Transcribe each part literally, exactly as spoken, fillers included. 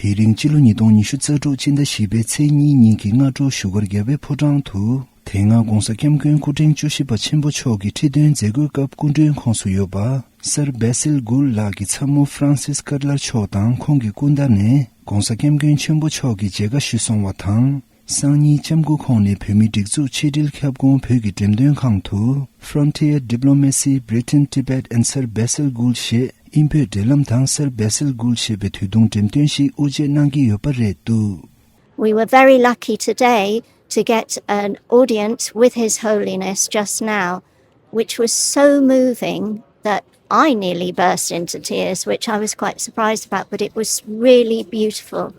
དེ་རིང་སྤྱི་ལོ་ཉིས་སྟོང་ཉི་ཤུ་རྩ་དྲུག་ཕྱི་ཟླ་བཞི་པའི་ཚེས་གཉིས་ཉིན་གྱི་སྔ་དྲོ་བཞུགས་སྒར་རྒྱལ་བའི་ཕོ་བྲང་དུ། དེ་སྔ་༧གོང་ས་༧སྐྱབས་མགོན་སྐུ་ཕྲེང་བཅུ་བཞི་པ་ཆེན་པོ་མཆོག་གི་ཁྲི་སྟོན་མཛད་སྒོའི་སྐབས་སྐུ་མགྲོན་ཁོངས་སུ་ཡོད་པ། སར་བེ་སིལ་གུལ་ལགས་ཀྱི་ཚ་མོ་ཧྥ་རན་སིས་ཀར་ལར་མཆོག་དང་ཁོང་གི་སྐུ་ཟླ་ནས་༧གོང་ས་༧སྐྱབས་མགོན་ཆེན་པོ་མཆོག་གི་མཇལ་ཁ་ཞུ་སོང་བ་དང་། སང་ཉིན་ལྕམ་སྐུ་ཁོང་ནས་བོད་མིའི་སྒྲིག་འཛུགས་ཕྱི་དྲིལ་ཁྱབ་ཁོངས་བོད་ཀྱི་འགྲེམས་སྟོན་ཁང་དུ། Frontier Diplomacy, Britain, Tibet and Sir Basil Gould ཞེས། དབྱིན་བོད་འབྲེལ་ལམ་དང་སར་བེ་སིལ་གུལ་ཞེས་པའི་དུས་ཐུང་འགྲེམས་སྟོན་ཞིག་དབུ་འབྱེད་གནང་གི་ཡོད་པ་རེད་འདུག We were very lucky today to get an audience with His Holiness just now, which was so moving that I nearly burst into tears, which I was quite surprised about, but it was really beautiful.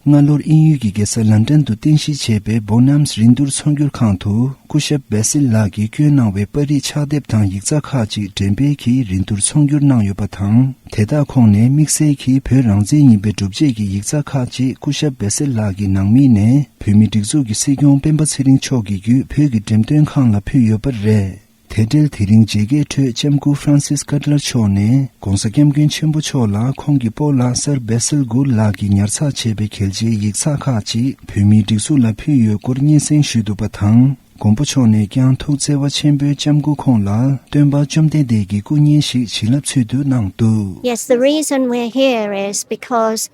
སྔ་ལོར་དབྱིན་ཡུལ་གྱི་རྒྱལ་ས་ལན་ཀྲན་དུ་རྟེན་གཞི་བྱས་པའི་བོ་ནམ་རིན་བསྡུར་ཚོང་སྒྱུར་ཁང་དུ་སྐུ་ཞབས་བེ་སིལ་ལགས་ཀྱིས་བསྐྱོན་གནང་བའི་པར་རིས་ཕྱག་དེབ་དང་ཡིག་ཚགས་ཁག་ཅིག་འགྲེམས་སྤེལ་གྱིས་རིན་བསྡུར་ཚོང་སྒྱུར་གནང་ཡོད་པ་དང་། དེ་དག་ཁོངས་ནས་དམིགས་བསལ་གྱིས་བོད་རང་བཙན་ཡིན་པའི་སྒྲུབ་བྱེད་ཀྱི་ཡིག་ཚགས་ཁག་ཅིག་སྐུ་ཞབས་བེ་སིལ་ལགས་ཀྱི་ནང་མི་ནས་བོད་མིའི་སྒྲིག་འཛུགས་ཀྱི་སྲིད་སྐྱོང་སྤེན་པ་ཚེ་རིང་མཆོག་གི་བརྒྱུད་བོད་ཀྱི་འགྲེམས་སྟོན་ཁང་ལ་ཕུལ་ཡོད་པ་རེད། དེ་འབྲེལ་དེ་རིང་མཇལ་ཁའི་ཁྲོད་ལྕམ་སྐུ་ཧྥ་རན་སིས་ཀར་ལར་མཆོག་ནས་༧གོང་ས་༧སྐྱབས་མགོན་ཆེན་པོ་མཆོག་ལ་ཁོང་གི་སྤོ་ལགས་སར་བེ་སིལ་གུལ་ལགས་ཀྱིས་ཉར་ཚགས་བྱས་པའི་གལ་ཆེའི་ཡིག་ཚགས་ཁག་ཅིག་བོད་མིའི་སྒྲིག་འཛུགས་ལ་ཕུལ་ཡོད་སྐོར་སྙན་སེང་ཞུས་འདུག་པ་དང་། མགོན་པོ་མཆོག་ནས་ཀྱང་ཐུགས་བརྩེ་བ་ཆེན་པོས་ལྕམ་སྐུ་ཁོང་ལ་སྟོན་པ་བཅོམ་ལྡན་འདས་ཀྱི་སྐུ་བརྙན་ཞིག་བྱིན་རླབས་ཚུལ་དུ་གནང་འདུག Yes, the reason we're here is because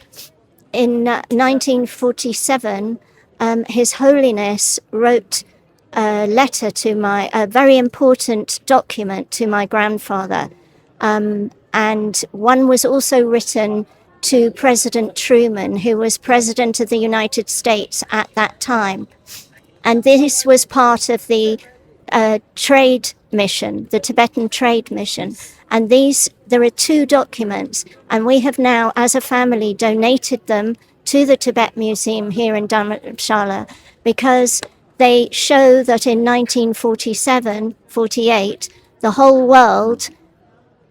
in uh, nineteen forty-seven, um, His Holiness wrote a letter to my, a very important document to my grandfather. Um, and one was also written to President Truman, who was President of the United States at that time. And this was part of the uh, trade mission, the Tibetan trade mission. And these, there are two documents, and we have now, as a family, donated them to the Tibet Museum here in Dharamshala because they show that in nineteen forty-seven forty-eight, the whole world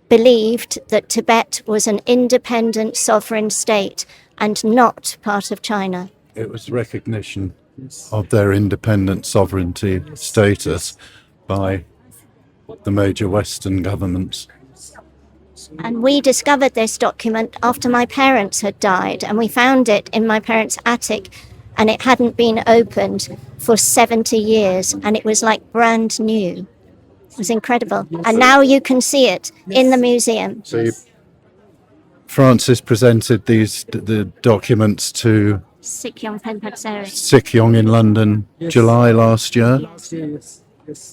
believed that Tibet was an independent sovereign state and not part of China. It was recognition of their independent sovereignty status by the major Western governments. And we discovered this document after my parents had died, and we found it in my parents' attic, and it hadn't been opened for seventy years, and it was like brand new. It was incredible. And now you can see it in the museum. So you, Francis presented these the documents to Sikyong Penpatseri. Sikyong in London, July last year.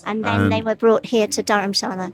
And then they were brought here to Dharamshala.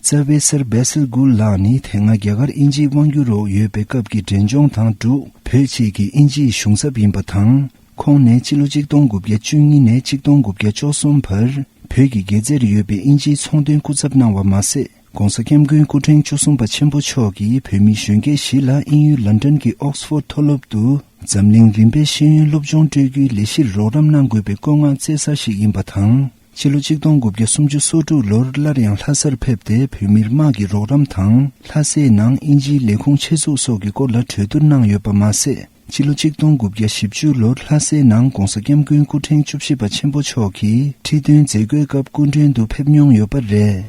རྩ་བའི་སར་བེ་སིལ་གུལ་ལགས་ནི་དེ་སྔ་རྒྱ་གར་དབྱིན་ཇིའི་དབང་སྒྱུར་འོག་ཡོད་པའི་སྐབས་ཀྱི་འབྲས་ལྗོངས་དང་འབྲུག་བོད་བཅས་ཀྱི་དབྱིན་ཇིའི་གཞུང་ཚབ་ཡིན་པ་དང་། ཁོང་ནས་སྤྱི་ལོ་གཅིག་སྟོང་དགུ་བརྒྱ་བཅུ་གཉིས་ནས་གཅིག་སྟོང་དགུ་བརྒྱ་བཅུ་གསུམ་བར་བོད་ཀྱི་སྒེར་རྩེར་ཡོད་པའི་དབྱིན་ཇིའི་ཚོང་དོན་སྐུ་ཚབ་གནང་བ་མ་ཟད། ༸གོང་ས་༸སྐྱབས་མགོན་སྐུ་ཕྲེང་བཅུ་གསུམ་པ་ཆེན་པོ་མཆོག་གིས་བོད་མི་གཞོན་སྐྱེས་བཞི་ལ་དབྱིན་ཡུལ་ལན་ཀྲན་གྱི་ཨོག་སི་ཕོར་མཐོ་སློབ་ཏུ་འཛམ་གླིང་རིམ་པའི་ཤེས་ཡོན་སློབ་སྦྱོང་སྤྲོད་རྒྱུའི་ལས་གཞིར་རོགས་རམ་གནང་དགོས་པའི་བཀོད་མངགས་བསྩལ་ས་ཞིག་ཡིན་པ་དང་། ཕྱི་ལོ་གཅིག་སྟོང་དགུ་བརྒྱ་སུམ་ཅུ་སོ་དྲུག་ལོར་སླར་ཡང་ལྷ་སར་ཕེབས་ཏེ་བོད་མིར་དམག་གི་རོགས་རམ་དང་ལྷ་སའི་ནང་དབྱིན་ཇིའི་ལས་ཁུངས་ཆེད་འཛུགས་སོགས་ཀྱི་སྐོར་ལ་གྲོས་བསྡུར་གནང་ཡོད་པ་མ་ཟད། ཕྱི་ལོ་གཅིག་སྟོང་དགུ་བརྒྱ་བཞི་བཅུ་ལོར་ལྷ་སའི་ནང་༸གོང་ས་༸སྐྱབས་མགོན་སྐུ་ཕྲེང་བཅུ་བཞི་པ་ཆེན་པོ་མཆོག་གིས་ཁྲི་སྟོན་མཛད་སྒོའི་སྐབས་སྐུ་མགྲོན་དུ་ཕེབས་མྱོང་ཡོད་པ་རེད།